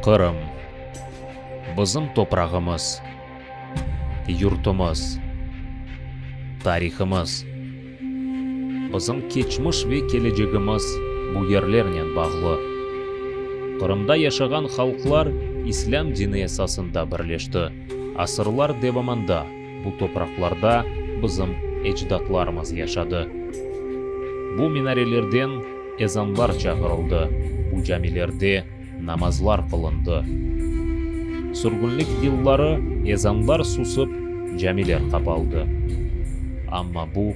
Qırım. Bizim toprağımız, yurtumız, tarihımız. Bizim keçmiş ve kelecegimiz bu yerlernen bağlı. Qırımda yaşağan halqlar İslâm dini esasında birleşti. Asırlar devamında bu topraqlarda bizim ecdatlarımız yaşadı. Bu minarelerden ezanlar çağırıldı, bu camilerde namazlar qılındı. Sürgünlik yılları ezanlar susıp, camiler qapaldı. Amma bu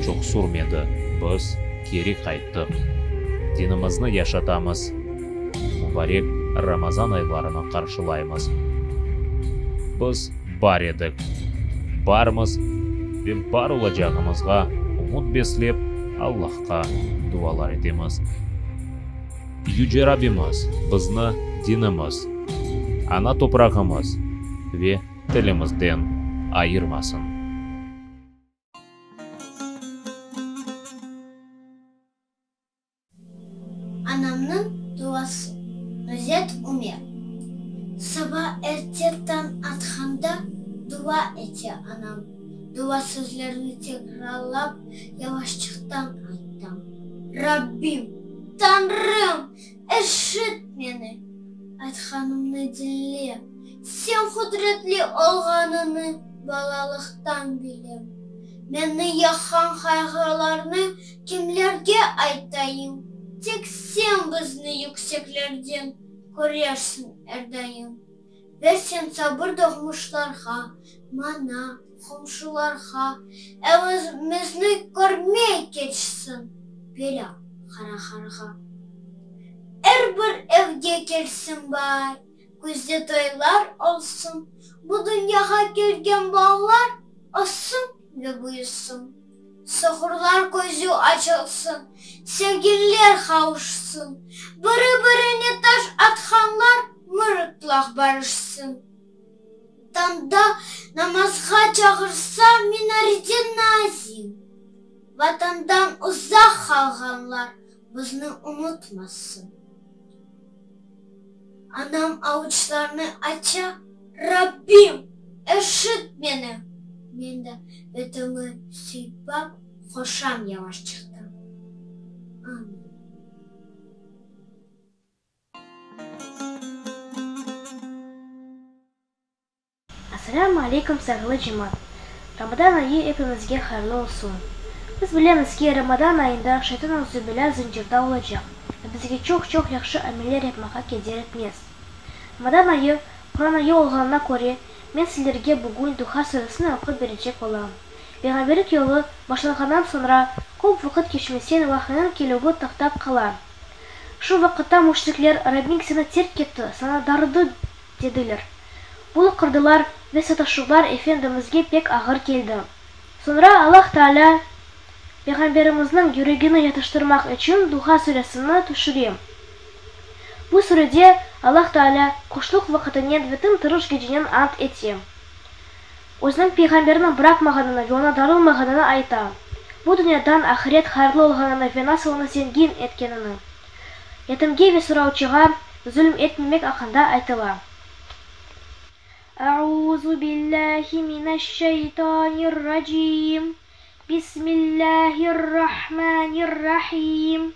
çoq sürmedi, biz keri qayttıq. Dinimizni yaşatamız, mubarek Ramazan aylarını qarşılaymız. Biz bar edik, barmız ve bar olacağımızğa ümüt beslep, Allahqa dualar etemiz. Yüce Rabbimiz bizni dinimiz, ana toprağımız ve tilimizden ayırmasın. Anamnıñ duası, Nuzet Ümer. Saba erte tañ atqanda dua ete anam. Dua sözlerini tekrarlap yavaşçıqtan aytam, Rabbim, Tañrım, eşit meni, aytqanımnı diñle, Sen qudretli olğanıñnı balalıqtan bilem. Meni yaqqan qayğılarnı kimlerge aytayım? Tek sen bizni yükseklerden körersiñ er daim. Ver sen sabır doğmuşlarğa, maña, qomşularğa, evimizni körmey keçsin belâ qara qarğa. Er bir evge kelsin baar, küzde toylar olsun, bu dünyağa kelgen balalar össün ve büyüsün. Soqurlar közü açılsın, sevginler qavuşsın, biri-birine taş atqanlar mırtlaq barışsın. Tañda namazğa çağırsa minareden nazim, Vatandan uzaq qalğanlar bizni unutmasın. Anam avuçlarını aça, Rabbim, eşit meni! Men de betimi sıypap qoşam yavaşçıqtan, Amin. Assalâmu aleykum sayğılı cemaat! Ramadan ayı epimizge hayırlı olsun! Biz bilemiz ki, Ramadan ayında şeytan auzubillâ zıncırda olacaq ve bizge çoq-çoq yahşı ameller yapmağa keder etmez. Ramadan ayı, Quran ayı olğanına köre, men sizlerge bugün Duha suresini oqup berecek olam. Peyğamberlik yolu başlanğandan soñra köp vaqıt keçmesen vahiyniñ kelüvi toqtap qala. Şu vaqıtta müşrikler, Rabbiñ seni terk etti, saña darıdı, dediler. Bu laqırdılar ve sataşuvlar Efendimizge pek ağır keldi. Soñra Allah Taalâ Peyğamberimizniñ yüregini yatıştırmaq içün Duha suresini tüşüre. Bu surede Allah Taalâ quşluq vaqıtınen ve tım-tırış gecenen ant ete. Özüniñ Peyğamberini bıraqmağanını ve oña darılmağanını ayta. Bu dünyadan ahiret hayırlı olğanını ve nasıl onı zengin etkenini. Yetimge ve soravcığa zulm etmemek aqqında aytıla. Auzu billahi mineşşeytanirracim. Bismillahirrahmanirrahim.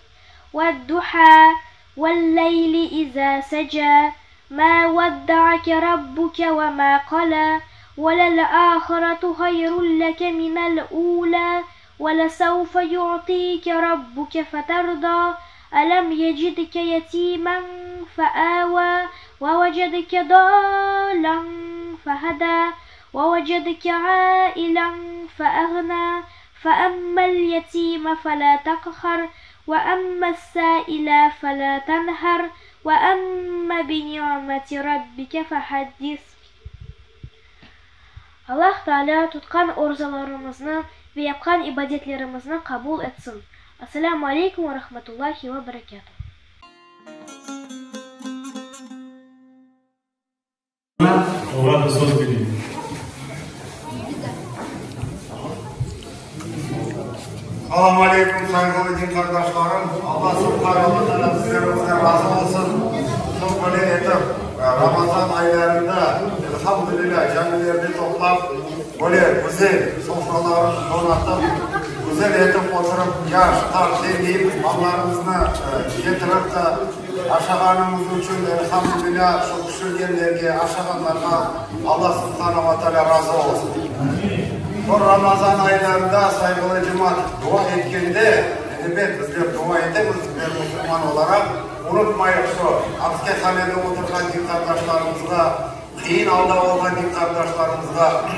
Vedduha, velleyli iza seca, ma vedda'ake rabbuke ve ma qala, velel-ahiratu hayrun leke minel ula, Velesevfe yu'tike rabbuke feterda, elem yecidke yetimen feava, ve vecedke dalen feheda, ve vecedke ailen feagna, feemmel yetime fela teqhar, ve emmess-saile fela tenher, ve emme bini'meti rabbike fehaddis. Allah Taalâ tutqan orazalarımıznı ve yapqan ibadetlerimizni qabul etsin. Assalâmu aleykum ve rahmetullahi ve berekâtuh. Oña da söz bereyim. Assalâmu aleyküm, sayğılı din qardaşlarım! Alla subhane ve taalâ bizlerimizden razı olsun. Şu böyle etip, Ramazan aylarında, elhamdülillâ, camilerde toplap, böyle güzel sofralarnı donatıp, güzel etip oturıp, yaş, qart demeyip, mallarımıznı ketirip de aşağanımız içün, elhamdülillâ, şu pişirgenlerge, aşağanlarğa Alla subhane ve taalâ razı olsun. Bu Ramazan aylarında, sayğılı cemaat, dua etkende, elbet, bizler dua etemiz, bizler musulman olaraq, unutmayıq şu apiskehanede oturğan din qardaşlarımızğa, qıyın alda olğan din qardaşlarımızğa,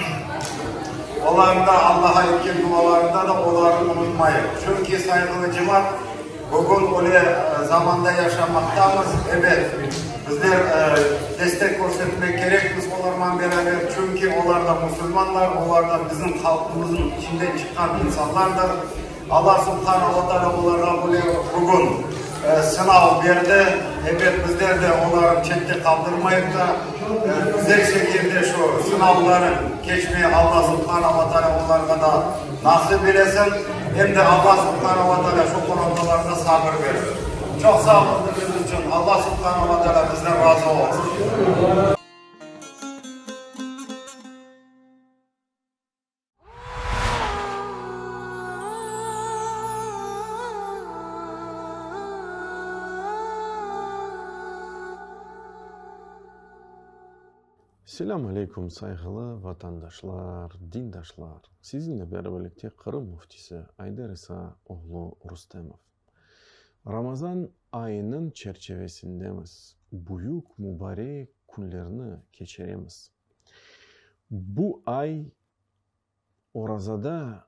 olarnı da Allağa etken dualarında da olarnı unutmayıq. Çünki, sayğılı cemaat, Bugün öyle zamanda yaşamaqtamız, ebet, bizler destek körsetmek kerekmiz olarman beraber, çünki olar da musulmanlar, olar da bizim halqımıznıñ içinden çıqqan insanlardır. Alla subhane ve taalâ olarğa böyle bugün sınav berdi, ebet, bizler de olarnı çette qaldırmayıp da, güzel şekilde şu sınavları keçmeye Alla subhane ve taalâ olarğa da nasip eylesin. Em de Alla subhane ve taalâ şu qorantalarğa sabır bersin. Çoq sağ olun diqqetiñiz içün. Alla subhane ve taalâ bizden razı olsun. Selâm aleyküm, sayğılı vatandaşlar, dindaşlar! Sizinle beraberlikte Qırım Müftisi Ayder İsa oğlu Rustemov. Ramazan ayınıñ çerçevesindemiz, büyük mubarek künlerni keçiremiz. Bu ay orazada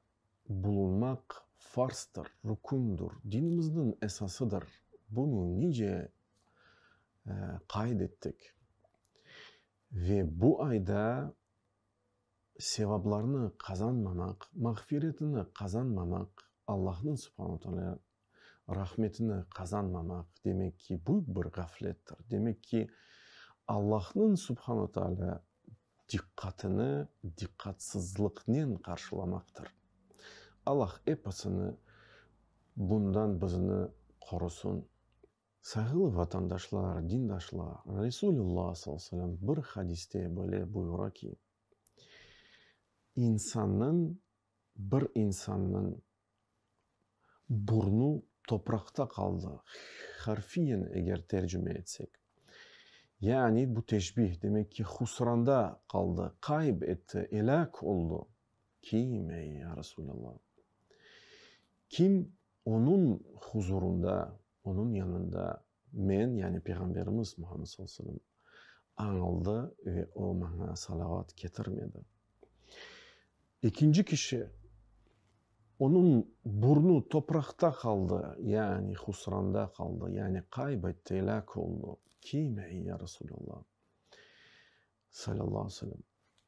bulunmaq farzdır, rükündür, dinimizniñ esasıdır. Bunı nice qayd ettik. Ve bu ayda sevaplarnı qazanmamaq, mağfiretini qazanmamaq, Allahnıñ subhanu teala rahmetini qazanmamaq, demek ki, büyük bir ğaflettir. Demek ki, Allahnıñ subhanu teala diqqatını diqqatsızlıqnen qarşılamaqtır. Allah episini bundan bizni qorusın. Sayğılı vatandaşlar, dindaşlar, Resulullah sallallahu aleyhi ve sellem bir hadiste böyle buyura ki, İnsannıñ, bir insannıñ burnu topraqta qaldı, harfiyen eger tercüme etsek, yani bu teşbih, demek ki, husranda qaldı, qayb etti, elâk oldu. Kim, ey, ya Resulallah? Kim Onıñ huzurında, Onıñ yanında men, yani Peyğamberimiz Muhammed sallallahu aleyhi ve sellem, añıldı ve o maña salavat ketirmedi. Ekinci kişi, onıñ burnu topraqta qaldı, yani husranda qaldı, yani qayb etti, elâk oldu. Kim, ey, ya Resulallah, sallallahu aleyhi ve sellem?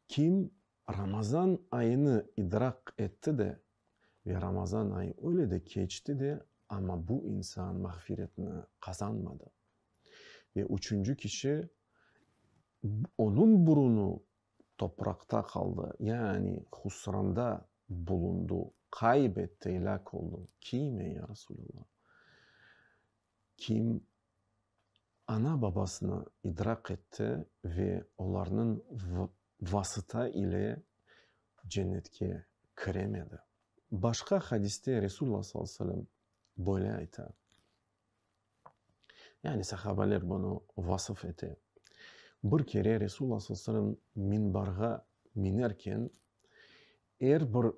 Kim Ramazan ayını idraq etti de, ve Ramazan ayı öyle de keçti de, amma bu insan mağfiretni qazanmadı. Ve üçünci kişi, onıñ burunı topraqta qaldı, yani husranda bulundı, qayb etti, elâk oldı. Kim, ey, ya Resulallah? Kim ana-babasını idraq etti ve olarnıñ vasıta ile cennetke kiremedi. Başqa hadiste Resulullah sallallahu aleyhi ve sellem böyle ayta, yani sahabeler bunı vasıf ete, Bir kere Resulullah sallallahu aleyhi ve sellem minbarğa minerken, er bir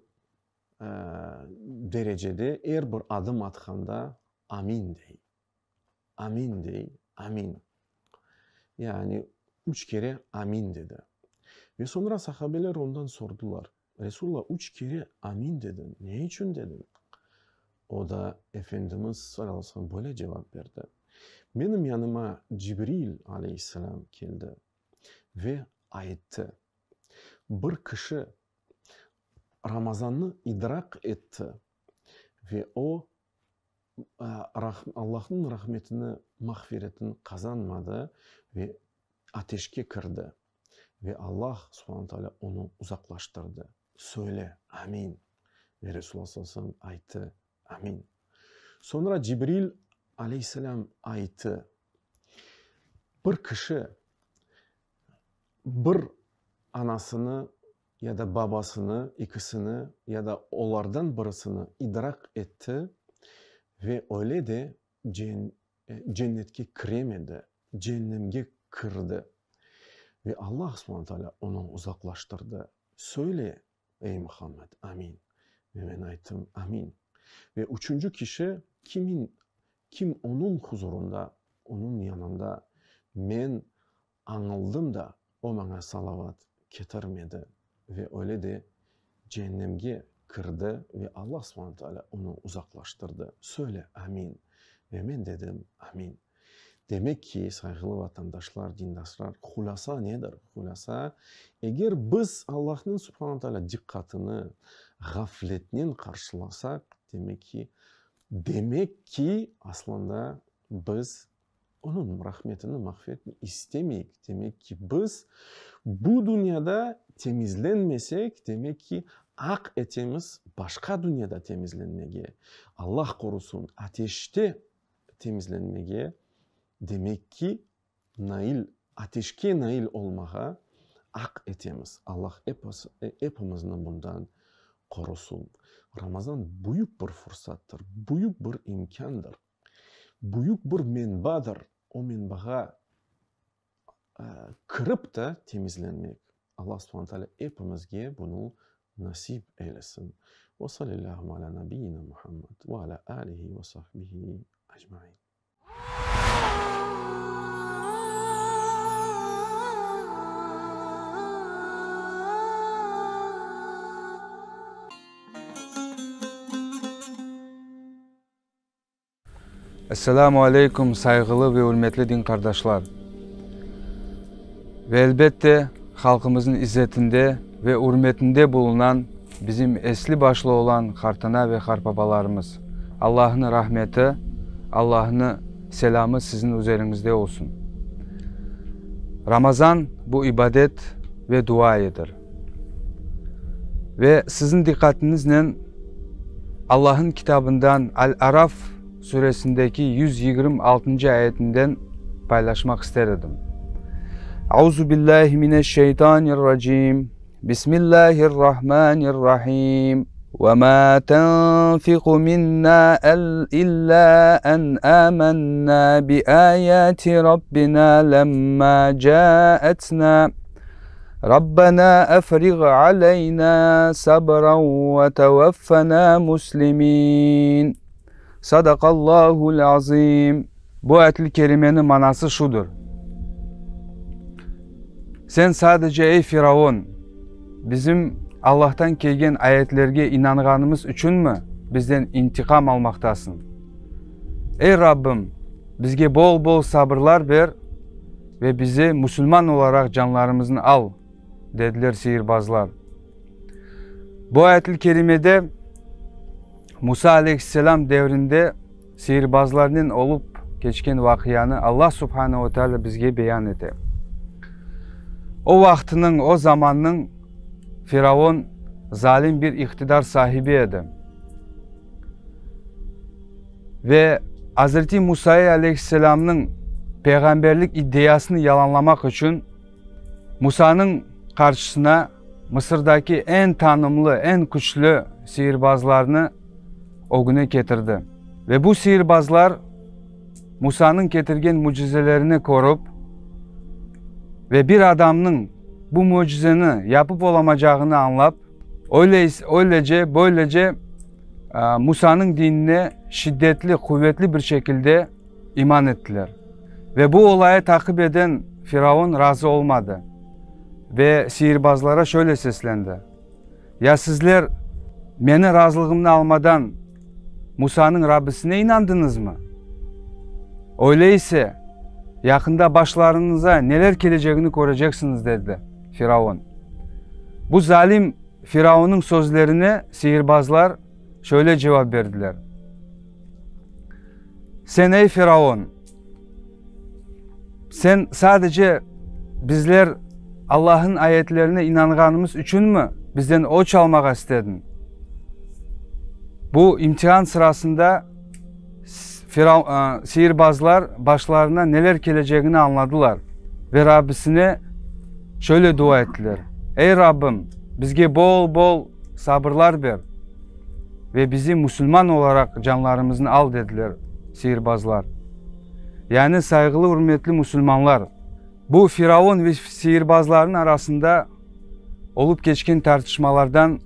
derecede, er bir adım atqanda Amin dey. Amin dey, amin. Yani üç kere amin dedi. Ve soñra sahabeler ondan sordılar, Resulullah, üç kere amin dediñ, ne içün dediñ? O da, Efendimiz, salâllahu aleyhi ve sellem, böyle cevap berdi, Menim yanıma Cibril, aleyhisselâm, keldi ve ayttı, Bir kişi Ramazannı idraq etti ve o, Allahnıñ rahmetini, mağfiretini qazanmadı ve ateşke kirdi. Ve Allah, subhane taalâ, onı uzaqlaştırdı. Söyle, Amin! Ve Resulullah sallallahu aleyhi ve sellem ayttı, Amin. Soñra Cibril aleyhisselâm ayttı, Bir kişi bir anasını ya da babasını, ikisini ya da olardan birisini idraq etti ve öyle de cennetke kiremedi, cennemge kirdi. Ve Allah subhane taalâ onı uzaqlaştırdı. Söyle, ey Muhammed, amin. Ve men ayttım, amin. Ve üçünci kişi, kimin, kim onıñ huzurunda, onıñ yanında men añıldım da, o maña salavat ketirmedi ve öyle de cennemge kirdi ve Allah subhane taalâ onı uzaqlaştırdı. Söyle, amin. Ve men dedim, amin. Demek ki, sayğılı vatandaşlar, dindaşlar, hulâsa nedir? Hulâsa, eger biz Allahnıñ subhane taalâ diqqatını ğafletnen qarşılasaq, demek ki, demek ki, aslında biz Onıñ rahmetini, mağfiretini istemeyik. Demek ki, biz bu dünyada temizlenmesek, demek ki, aq etemiz başqa dünyada temizlenmege. Allah qorusun, ateşte temizlenmege, demek ki, nail, ateşke nail olmağa aq etemiz. Allah epimizni bundan qorusun. Ramazan büyük bir fursattır, büyük bir imkândır. Büyük bir menbadır, o menbağa kirip de temizlenmek. Allah subhane teala epimizge bunı nasip eylesin. Ve salillâhu alâ nabiyyina Muhammed ve alâ âlihi ve sahbihi ecmaîn. Esselamu aleykum, sayğılı ve ürmetli din qardaşlar! Ve elbette, halqımıznıñ izzetinde ve ürmetinde bulunan bizim esli-başlı olan qartana ve qartbabalarımız! Allahnıñ rahmeti, Allahnıñ selâmı siziñ üzeriñizde olsun! Ramazan, bu ibadet ve dua ayıdır. Ve siziñ diqqatıñıznen Allahnıñ kitabından Al-Araf suresindeki 126-ncı ayetinden paylaşmaq ister edim. Auzu billahi mineşşeytanirracim. Bismillahirrahmanirrahim. Ve ma tenfiqu minna illa en amennâ bi ayati rabbina lemma caetna. Rabbena efrig aleyna sabran ve teveffena muslimin. Sadakallahul azim. Bu ayet-i kerimeniñ manası şudır, Sen sadece, ey Firavun, bizim Allahtan kelgen ayetlerge inanğanımız içünmi bizden intiqam almaqtasıñ? Ey Rabbim, bizge bol-bol sabırlar ber ve bizi musulman olaraq canlarımıznı al, dediler sihirbazlar. Bu ayet-i kerimede Musa aleyhisselam devrinde sihirbazlarnen olup keçken vaqianı Allah subhane ve teala bizge beyan ete. O vaqtınıñ, o zamannıñ Firavun zalim bir iqtidar sahibi edi. Ve Azreti Musa'yı aleyhisselamnıñ peyğamberlik iddiasını yalanlamaq içün Musanıñ qarşısına Mısırdaki eñ tanımlı, eñ küçlü sihirbazlarnı ögüne ketirdi. Ve bu sihirbazlar Musanıñ ketirgen mücizelerini körip ve bir adamnıñ bu mücizeni yapıp olamacağını añlap, Öyle, öylece, böylece Musanıñ dinine şiddetli, quvetli bir şekilde iman ettiler. Ve bu olayı taqip eden Firavun razı olmadı ve sihirbazlara şöyle seslendi, Ya sizler meni razılığımnı almadan Musanıñ Rabbisine inandıñızmı? Öyle ise, yaqında başlarıñıza neler kelecegini köreceksiñiz, dedi Firavun. Bu zalim Firavunnıñ sözlerine sihirbazlar şöyle cevap berdiler, Sen, ey Firavun, sen sadece bizler Allahnıñ ayetlerine inanğanımız içünmi bizden öç almağa istediñ? Bu imtian sırasında siyirbazlar başlarına neler kelecegini añladılar ve Rabbisine şöyle dua ettiler, Ey, Rabbim, bizge bol-bol sabırlar ber ve bizi musulman olaraq canlarımıznı al, dediler siyirbazlar. Yani, sayğılı, ürmetli musulmanlar, bu Firavun ve siyirbazlarnıñ arasında Olıp keçken tartışmalardan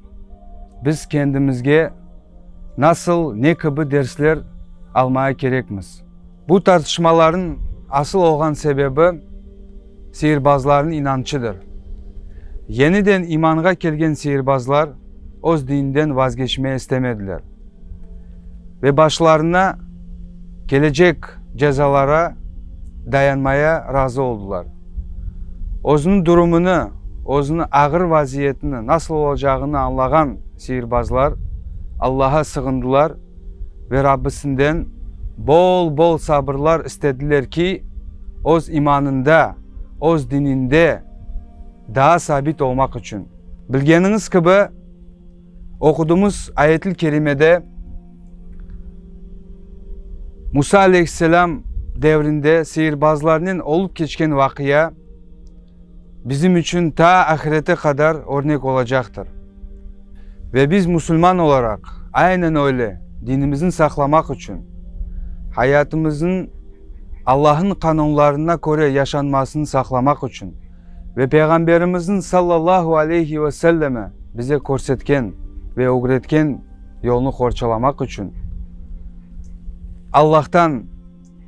biz kendimizge nasıl, ne kibi dersler almaya kerekmiz? Bu tartışmalarnıñ asıl olğan sebebi siyirbazlarnıñ inançıdır. Yeniden imanğa kelgen siyirbazlar öz dininden vazgeçmeye istemediler ve başlarına kelecek cezalara dayanmaya razı oldılar. Özüniñ durumını, özüniñ ağır vaziyetini nasıl olacağını añlağan siyirbazlar Allaha sığındılar ve Rabbisinden bol-bol sabırlar istediler ki, öz imanında, öz dininde daa sabit olmaq içün. Bilgeniñiz kibi, oqudığımız ayetil kerimede Musa aleyhisselâm devrinde siyirbazlarnen olıp keçken vaqia bizim içün ta ahirete qadar örnek olacaqtır. Ve biz musulman olaraq aynen öyle dinimizni saqlamaq içün, hayatımıznıñ Allahnıñ qanunlarına köre yaşanmasını saqlamaq içün ve Peyğamberimizniñ sallallahu aleyhi ve sellemi bize körsetken ve ögretken yolnı qorçalamaq içün Allahtan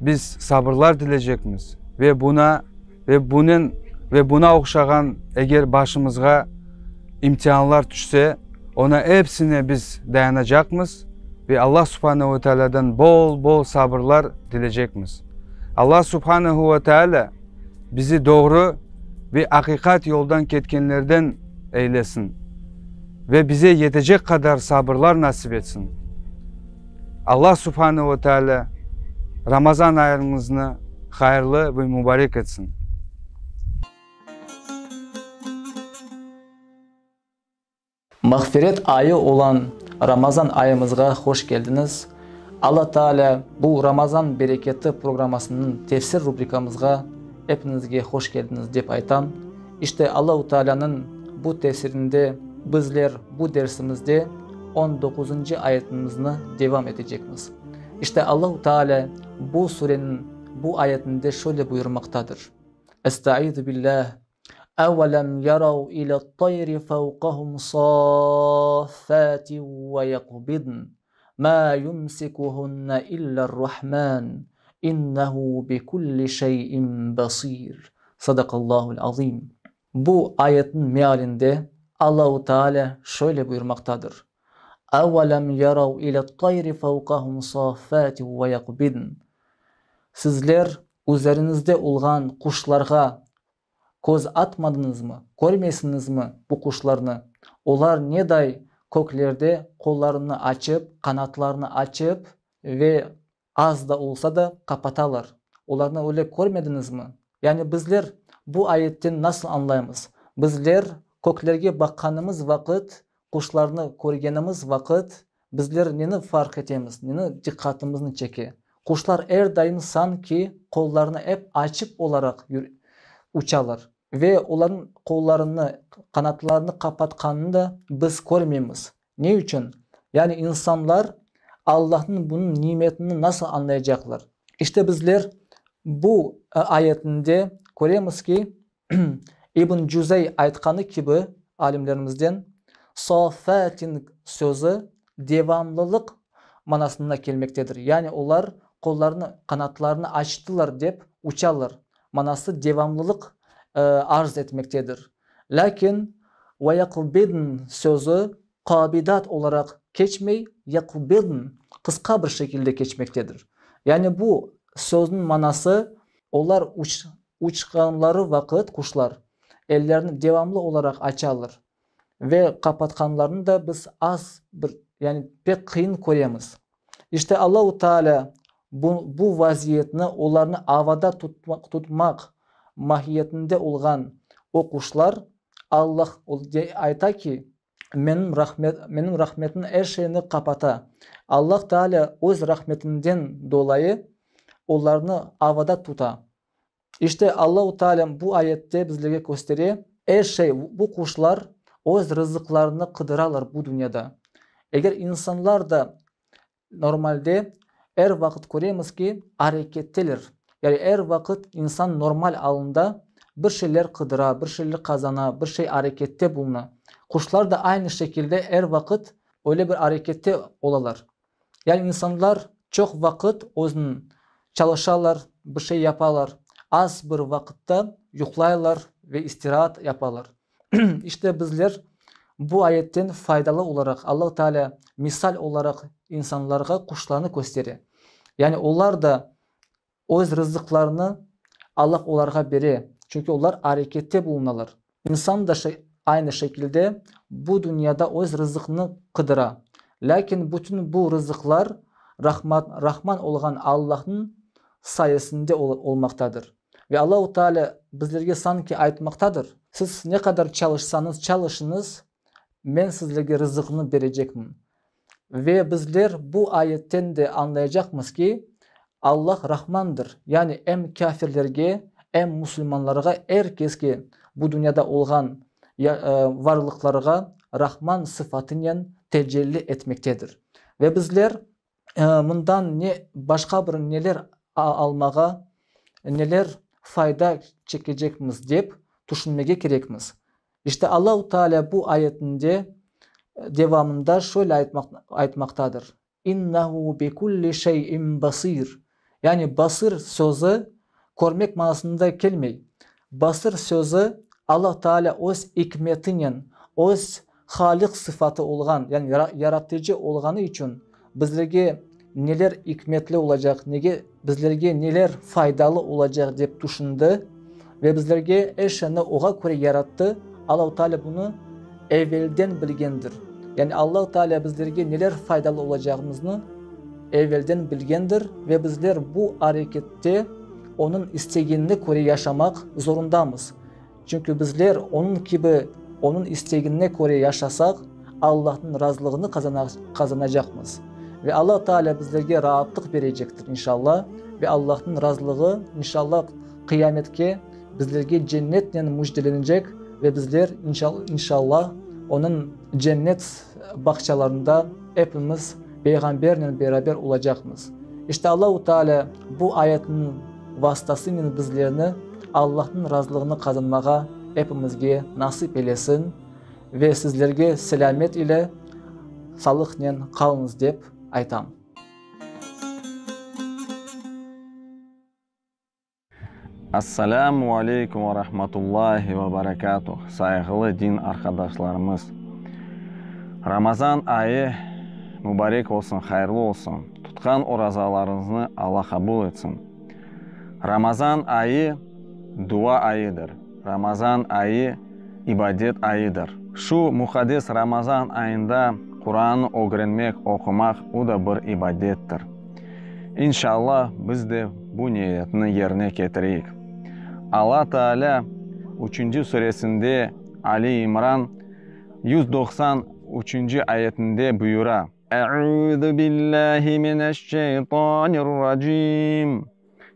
biz sabırlar dilecekmiz ve buna ve bunen ve buna oqşağan eger başımızğa imtianlar tüşse, ona epsine biz dayanacaqmız ve Allah subhanehu ve tealâdan bol-bol sabırlar dilecekmiz. Allah subhanehu ve tealâ bizi doğru ve aqiqat yoldan ketkenlerden eylesin ve bize yetecek qadar sabırlar nasip etsin. Allah subhanehu ve tealâ Ramazan ayıñıznı hayırlı ve mubarek etsin. Mağfiret ayı olan Ramazan ayımızğa hoş keldiñiz. Alla Taalâ bu Ramazan bereketi programmasınıñ tefsir rubrikamızğa epiñizge hoş keldiñiz dep aytam. İşte Allahu Taalânıñ bu tefsirinde bizler bu dersimizde on doquzıncı ayetimizni devam etecekmiz. İşte Allahu Taalâ bu sureniñ bu ayetinde şöyle buyurmaqtadır, Estaizu billah, Evelem yarav ile't-tayri fevqahum saffatin ve yeqbidn, ma yumsikuhunne ille'r-Rahman, innehu bikulli şey'in basir. Sadakallahul azim. Bu ayetniñ mealinde Allahu Teala şöyle buyurmaqtadır, Evelem yarav ile't-tayri fevqahum saffatin ve yeqbidn. Sizler üzerinizde olğan quşlarğa Köz atmadıñızmı, körmeysiñizmi bu quşlarnı? Olar neday köklerde qollarını açıp, qanatlarını açıp ve az da olsa da qapatalar. Olarnı öyle körmediñizmi? Yani bizler bu ayetten nasıl añlaymız? Bizler köklerge baqqanımız vaqıt, quşlarnı körgenimiz vaqıt, bizler neni farq etemiz, neni diqqatımıznı çeke? Quşlar er daim sanki qollarını ep açıp olaraq uçalar ve olarnıñ qollarını, qanatlarını qapatqanını da biz körmeymiz. Ne içün? Yani insanlar Allahnıñ bunıñ nimetini nasıl añlayacaqlar? İşte bizler bu ayetinde köremiz ki, İbn Cuzey aytqanı kibi, alimlerimizden, Saffatin sözü devamlılıq manasına kelmektedir, yani olar qollarını, qanatlarını açtılar dep uçalar manası devamlılıq arz etmektedir. Lâkin ve yaqbidn sözü qabidat olaraq keçmey, yaqbidn qısqa bir şekilde keçmektedir. Yani bu sözniñ manası olar Uçqanları vaqıt quşlar ellerini devamlı olaraq açalar ve qapatqanlarını da biz az bir, yani pek qıyın köremiz. İşte Allahu Teala bu, bu vaziyetni olarnı avada tutmaq mahiyetinde olğan o quşlar, Allah ayta ki, Menim rahmet, Menim rahmetim er şeyni qapata. Allah Taalâ Öz rahmetinden dolayı olarnı avada tuta. İşte, Allahu Taalâ bu ayette bizlerge köstere, er şey, bu quşlar öz rızıqlarını qıdıralar bu dünyada. Eger insanlar da Normalde, er vaqıt köremiz ki, areketteler. Yani er vaqıt insan normal alında bir şeyler qıdıra, bir şeyler qazana, bir şey arekette buluna. Quşlar da aynı şekilde er vaqıt öyle bir arekette olalar. Yani insanlar çoq vaqıt özüniñ çalışalar, bir şey yapalar, az bir vaqıtta yuqlaylar ve istiraat yapalar. İşte bizler bu ayetten faydalı olaraq, Alla Taalâ misal olaraq insanlarğa quşlarnı köstere. Yani olar da öz rızıqlarını Alla olarğa bere, çünki olar arekette bulunalar. İnsan da aynı şekilde bu dünyada öz rızıqını qıdıra. Lâkin bütün bu rızıqlar Rahman olğan Allahnıñ sayesinde olmaqtadır. Ve Allahu Teala bizlerge sanki aytmaqtadır, Siz ne qadar çalışsañız çalışıñız, men sizlerge rızıqnı berecekmim. Ve bizler bu ayetten de añlayacaqmız ki, Allah Rahmandır, yani em kâfirlerge, em musulmanlarğa, er keske, bu dünyada olğan varlıqlarğa Rahman sıfatınen tecelli etmektedir. Ve bizler Mından ne başqa bir neler almağa, neler fayda çekecekmiz dep tüşünmege kerekmiz. İşte Allahu Teala bu ayetinde devamında şöyle aytmaqtadır, İnnehu bikulli şeyin basir. Yani basir sözü körmek manasında kelmey. Basir sözü Alla Taalâ öz ikmetinen, öz Haliq sıfatı olğan, yani Yaratıcı olğanı içün bizlerge neler ikmetli olacaq, nege bizlerge neler faydalı olacaq dep tüşündi ve bizlerge er şeyni oğa köre yarattı, Allahu Taalâ bunı evelden bilgendir. Yani Allahu Taalâ bizlerge neler faydalı olacağımıznı evelden bilgendir ve bizler bu arekette Onıñ istegenine köre yaşamaq zorundamız. Çünki bizler Onıñ kibi Onıñ istegenine köre yaşasaq, Allahnıñ razılığını qazanacaqmız. Ve Alla Taalâ bizlerge raatlıq berecektir, inşalla, ve Allahnıñ razılığı, inşalla, qıyametke bizlerge cennetnen müjdelenecek ve bizler, inşalla, Onıñ cennet bağçalarında epimiz Peyğambernen beraber olacaqmız. İşte Allahu Teala bu ayetniñ vasıtasınen bizlerni Allahnıñ razılığını qazanmağa epimizge nasip eylesin ve sizlerge selâmet ile salıqnen qalıñız dep aytam. Assalâmu aleykum ve rahmetullahi ve berekâtuh, sayğılı din arqadaşlarımız! Ramazan ayı mübarek olsun, hayırlı olsun! Tutqan orazalarıñıznı Alla qabul etsin! Ramazan ayı dua ayıdır, Ramazan ayı ibadet ayıdır. Şu muqaddes Ramazan ayında Qurannı ögrenmek, oqumaq, o da bir ibadettir. İnşallah, biz de bu niyetni yerine ketireyik. Alla Taalâ üçünci suresinde, Ali İmran, 193-nci ayetinde buyura. Eûzü billâhi mineşşeytanirracîm.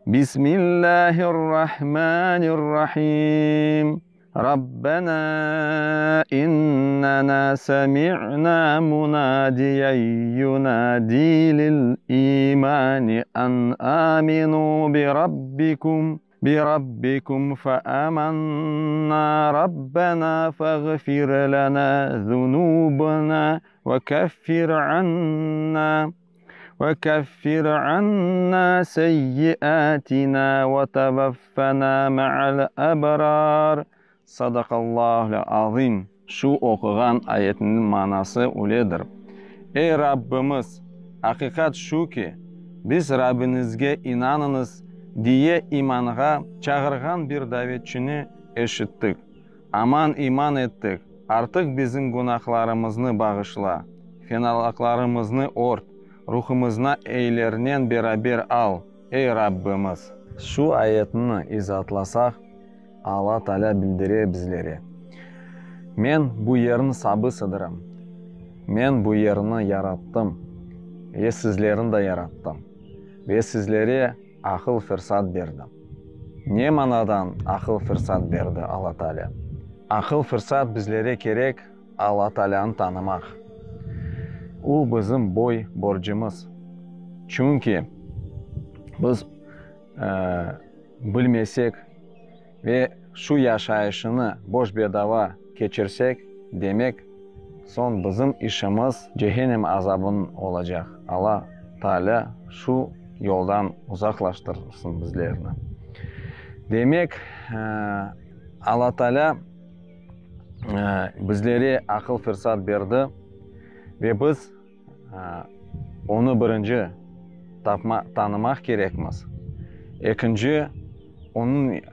Bismillâhirrahmânirrahîm. Rabbenâ innenâ semi'nâ munâdiyen yunâdî lil îmâni en âminû bi rabbikum bi rabbikum fe âmennâ Rabbenâ feğfir lenâ zunûbenâ ve keffir annâ Ve keffir anna seyyiatina ve tevaffena ma'al ebrar. Sadaqallahul azim. Şu oquğan ayetniñ manası öyledir, Ey Rabbimiz, aqiqat şu ki, biz Rabbiñizge inanıñız diye imanğa çağırğan bir davetçini eşittik. Aman iman ettik, artıq bizim günahlarımıznı bağışla, fenalıqlarımıznı ört, ruhımıznı eylernen beraber al, ey Rabbimiz! Şu ayetni izaatlasaq, Alla Taalâ bildire bizlere. Men bu yerniñ sabısıdırım. Men bu yerni yarattım ve sizlerni de yarattım ve sizlere aqıl-fırsat berdim. Ne manadan aqıl-fırsat berdi Alla Taalâ? Aqıl-fırsat bizlere kerek Alla Taalânı tanımaq. U bizim boy borcumız. Çünki biz bilmesek ve şu yaşayışını boş-bedava keçirsek, demek, soñ bizim işimiz cehennem azabın olacaq. Alla Taalâ şu yoldan uzaqlaştırsın bizlerni. Demek, Alla Taalâ bizlere aqıl-fırsat berdi ve biz Onı birinci tapma, tanımaq kerekmiz, ekinci, onıñ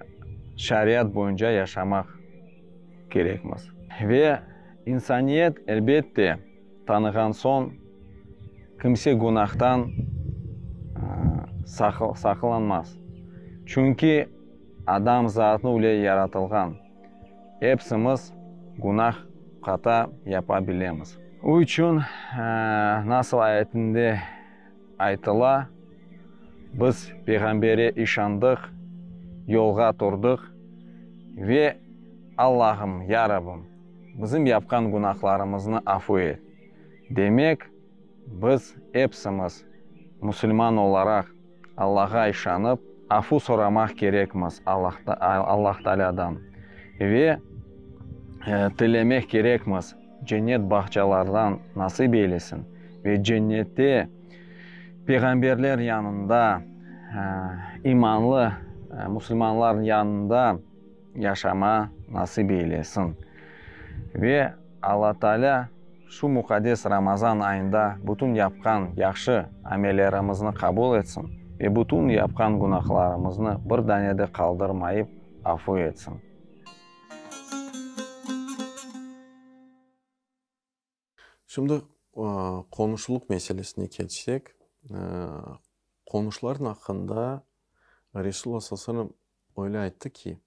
şariat boyunca yaşamaq kerekmiz. Ve insaniyet, elbette, tanığan soñ, kimse günahtan saqlanmaz. Çünki adam zatı öyle yaratılğan. Epsimiz günah, hata yapa bilemiz. O içün, nasıl ayetinde aytıla, biz Peyğambere işandıq, yolğa turdıq ve Allahım, ya Rabbim, bizim yapqan günahlarımıznı afu et. Demek, biz epsimiz musulman olaraq Allağa işanıp, afu soramaq kerekmiz Allah Taalâdan ve tilemek kerekmiz, cennet bağçalardan nasip eylesin ve cennette peyğamberler yanında, imanlı musulmanlar yanında yaşama nasip eylesin. Ve Alla Taalâ şu muqaddes Ramazan ayında bütün yapqan yahşı amellerimizni qabul etsin ve bütün yapqan günahlarımıznı bir dane de qaldırmayıp afu etsin. Şimdi qonuşılıq meselesine keçsek, qonuşlarnıñ aqqında Resulullah sallallahu aleyhi ve sellem öyle ayttı ki,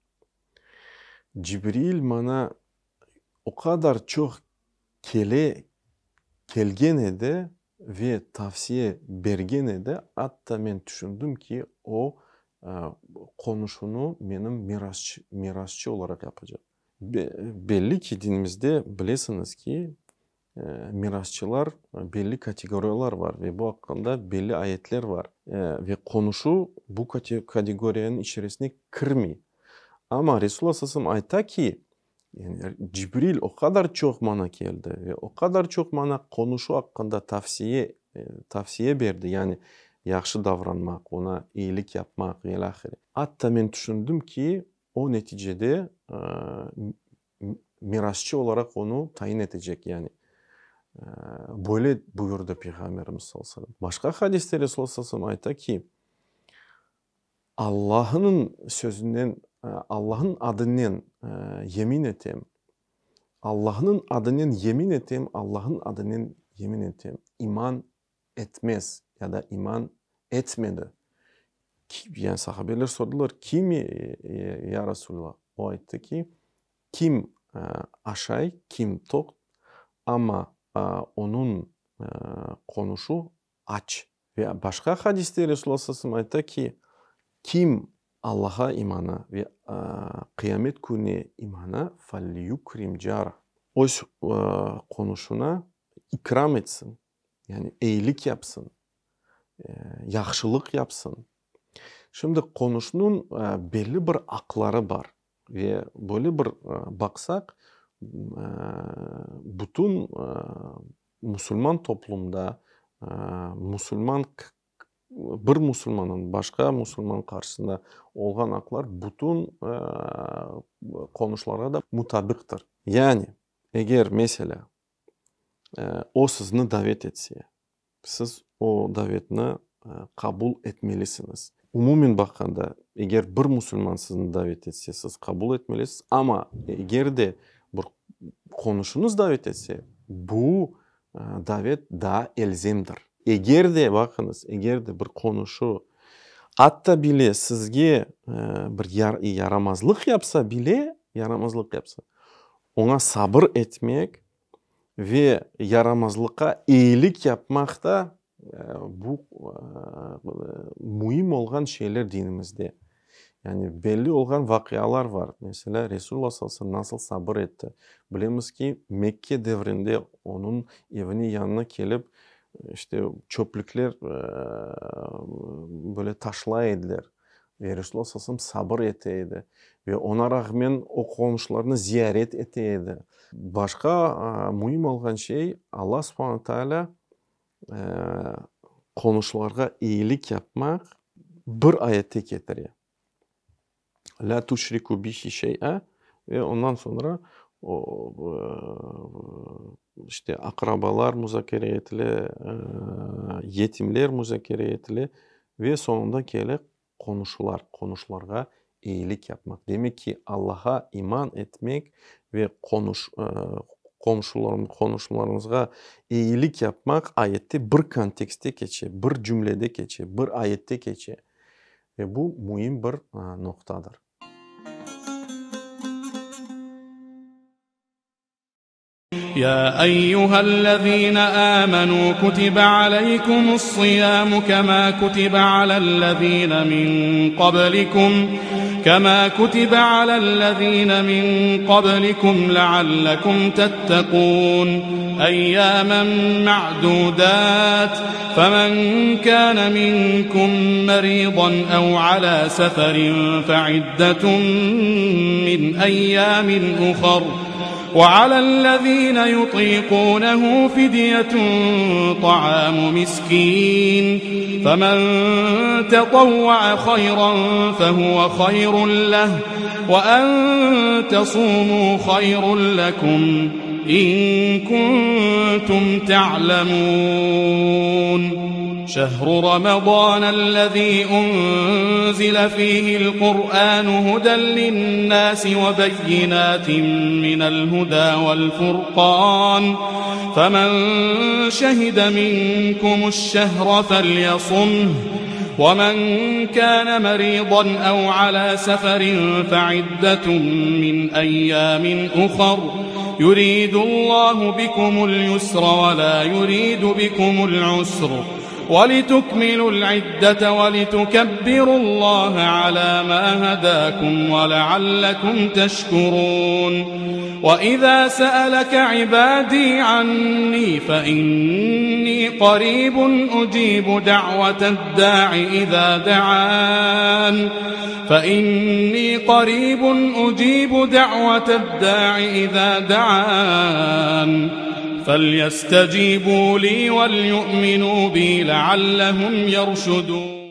Cibril maña o qadar çoq kele, kelgen edi ve tavsiye bergen edi, atta men tüşündim ki, o, qonuşunı menim mirasçı olaraq yapacaq. Belli ki, dinimizde bilesiñiz ki, mirasçılar belli kategoriyalar bar ve bu aqqında belli ayetler bar. Ve qonuşu bu kategoriyanıñ içerisine kirmey. Amma Resulullah sallallahu aleyhi ve sellem ayta ki, yani Cibril o qadar çoq maña keldi ve o qadar çoq maña qonuşu aqqında tavsiye tavsiye berdi, yani yahşı davranmaq, oña eyilik yapmaq ve ilâhre. Atta men tüşündim ki, O neticede mirasçı olaraq onı tayin etecek, yani böyle buyurdı Peyğamberimiz sallallahu aleyhi ve sellem. Başqa hadiste Resulullah sallallahu aleyhi ve sellem ayta ki, Allahnıñ sözünen, Allahnıñ adınen yemin etem, Allahnıñ adınen yemin etem, Allahnıñ adınen yemin etem, iman etmez ya da iman etmedi. Yani sahabeler sordılar, Kim, ya Resulallah? O ayttı ki, Kim aşay, kim toq, amma onıñ qonuşu aç. Ve başqa hadiste Resulullah sallallahu aleyhi ve sellem ayta ki, Kim Allaha imana ve qıyamet kününe imana, felyukrim carah, öz qonuşuna ikram etsin. Yani eyilik yapsın, yahşılıq yapsın. Şimdi qonuşnıñ belli bir aqları bar ve böyle bir baqsaq, bütün musulman toplumda musulman bir musulmannıñ başqa musulman qarşısında olğan aqlar bütün qonuşlarğa da mutabiqtir. Yani eger, meselâ, O sizni davet etse, siz o davetni qabul etmelisiñiz. Umumen baqqanda, eger bir musulman sizni davet etse, siz qabul etmelisiz, amma eger de bir qonuşıñız davet etse, bu davet daa elzemdir. Eger de, baqıñız, eger de bir qonuşu atta bile sizge bir yaramazlıq yapsa bile, yaramazlıq yapsa, Oña sabır etmek ve yaramazlıqqa eyilik yapmaq da bu müim olğan şeyler dinimizde. Yani belli olğan vaqialar var. Meselâ, Resulullah sallallahu aleyhi ve sellem nasıl sabır etti. Bilemiz ki, Mekke devrinde onıñ evine yanına kelip, işte, çöplükler böyle taşlay ediler. Ve Resulullah sallallahu aleyhi ve sellem sabır ete edi. Ve oña rağmen o qomşularnı ziyaret ete edi. Başqa müim olğan şey, Alla subhane taalâ qonuşlarğa eyilik yapmaq bir ayette ketire. Lâ tüşriku bihi şey'a ve ondan soñra o, işte, aqrabalar muzakere etile, yetimler muzakere etile ve soñunda kele qonuşlar, qonuşlarğa eyilik yapmaq. Demek ki, Allağa iman etmek ve qonuş, qonuşlarımızğa eyilik yapmaq ayette bir kontekstte keçe, bir cümlede keçe, bir ayette keçe. Ve bu müim bir noqtadır. Ya eyyühellezine âmenû kutibe aleykumus-siyâmu kemâ kutibe alellezîne min qablikum kemâ kutibe alellezîne min qablikum leallekum tettekûn eyyâmen ma'dûdât femen kâne minkum merîdan ev alâ seferin feiddetun min eyyâmin uhar Ve alellezîne yutîkûnehu fidyetun ta'âmu miskîn femen tetavva'a hayran fehuve hayrun leh ve en tesûmû hayrun lekum in kuntum te'lemûn. Şehru Ramazanellezî unzile fîhil Kur'ânu huden linnâsi ve beyinâtin minel hudâ vel furqân. Femen şehide minkumuş-şehre felyasumh ve men kâne merîdan ev alâ seferin feiddetun min eyyâmin uhar. Yuridullahu bikumul yusra ve lâ yuridu bikumul usr. Ve litukmilul iddete ve litukebbirullaha alâ mâ hedâkum ve leallekum teşkurûn. Ve izâ se'eleke ibâdî annî fe innî qarîbun ucîbu da'veted-dâ'i izâ de'ân. Fe innî qarîbun ucîbu da'veted-dâ'i izâ de'ân. Felyestecîbû lî velyu'minû bî leallehum yerşudûn.